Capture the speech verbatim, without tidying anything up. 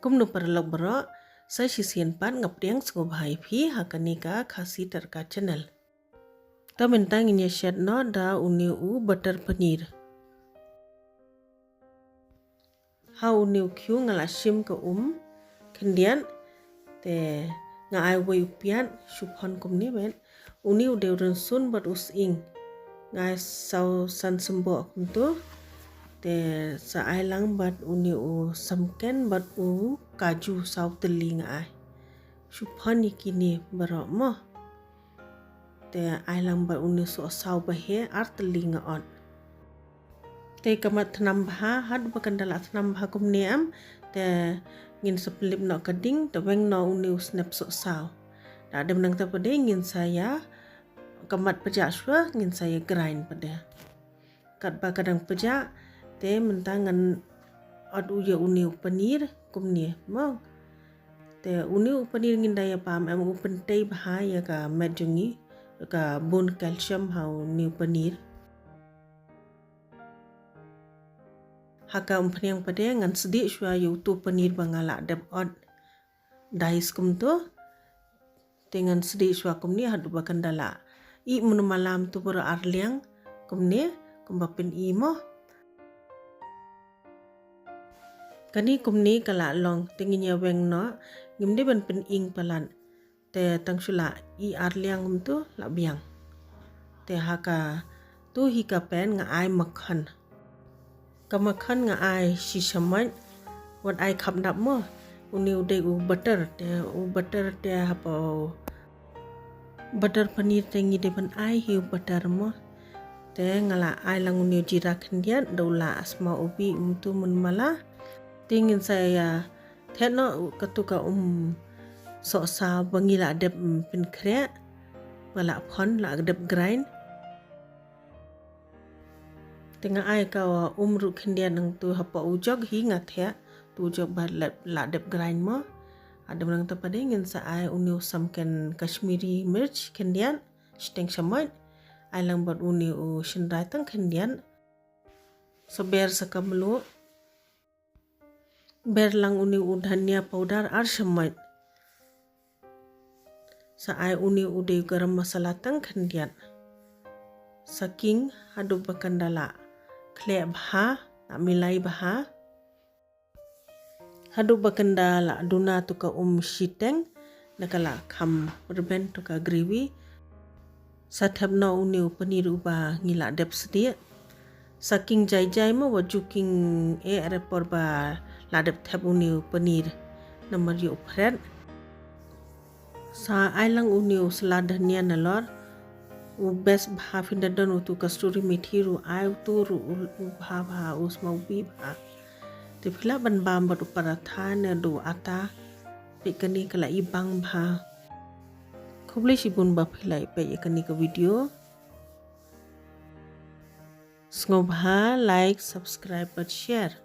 Kumno paralok baroh, sa shisien pat nga pdiang sngewbha ïa phi ha kane ka Khasi Tadka Channel. Te mynta ngin ïa shet noh da une u butter paneer. Ha une u khiew nga la shim ka um khyndiat, te nga ai wei u piat, shu phon kumne bad une u dei u rynsun bad u sying. Nga ai saw san symboh kumto. Te sa ai lang bad une u samken bad u kaju saw tylli nga ai. Shu phon ïa kine baroh mo. Te ai lang bad une u sohsaw ba heh ar tylli nga ot. Te ka mat thnam bha, haduh ba kan da la thnam bha kumne em, te ngin sa pynlip noh ka ding, te weng noh une u snep sohsaw. Da dep nangta pat de ngin sa ïa, ka mat pjah shuwa, ngin sa ïa grind pat de. Katba ka dang pjah, te mynta ngan ot u ïa une u paneer kumne mo. Te une u paneer ngin da ïa pam em, u pyntei bha ïa ka met jong ngi, ka bun calcium ha une u paneer. Ha ka umphniang pat de ngan sdieh shuwa ïa utu u paneer ba nga la dep ot. Dice kumto. Te ngan sdieh shuwa kumne haduh ba kan da la ih mynmala, mynta baroh ar liang kumne, kumba pyni mo. Kane kumne ka la long, te ngin ïa weng noh, ngim dei ban pyning palat. Te tang shu la ih ar liang kumto la biang. Te ha katu hi ka pan nga ai makkhan. Ka makkhan nga ai shi shamoit, wat ai khapdap mo. Une u dei u butter, te u butter te hapoh butter paneer te ngi dei ban ai hi u butter mo. Te nga la ai lang une u jeera khyndiat, da u la sma u bih kumto mynmala. Te ngin sa ïa thied noh katu ka um sohsaw ba ngi la dep, mm, pynkhreh, ba la phon, la dep grind. Te nga ai ka um ruh khyndiat nangtu hapoh u jok hi nga thied, tu jok ba la, la dep grind mo. Haduh nangta pat de ngin sa ai une u samken Kashmiri mirch khyndiat, shiteng shamoit. Ai lang bad une u shynrai tang khyndiat. Sa ber sa ka mluh. Ber lang une u dhania powder ar shamoit. Sa ai une u dei u garam masala tang khyndiat. Sa king haduh ba kan da la khleh bha, la milai bha. Haduh ba kan da la duna tu ka um shiteng, da ka la kham rben tu ka gravy. Sa thep noh une u paneer uba ngi la dep sdieh. Sa king jai jai mo, wat ju king eh, re por ba la dep thep une u paneer. Namar ïoh phret. Sa ai lang une u sla dhania nalor. U best bha phin da don utu kasturi methi ruh ai utu ruh u, u bha bha u sma u bih bha. Te phi lah ban bam bad u paratha ne da u atta. Peit kane ka la i bang bha. Khublei shibun ba phi la ïa peit ïa kane ka video. Sngewbha like, subscribe bad share.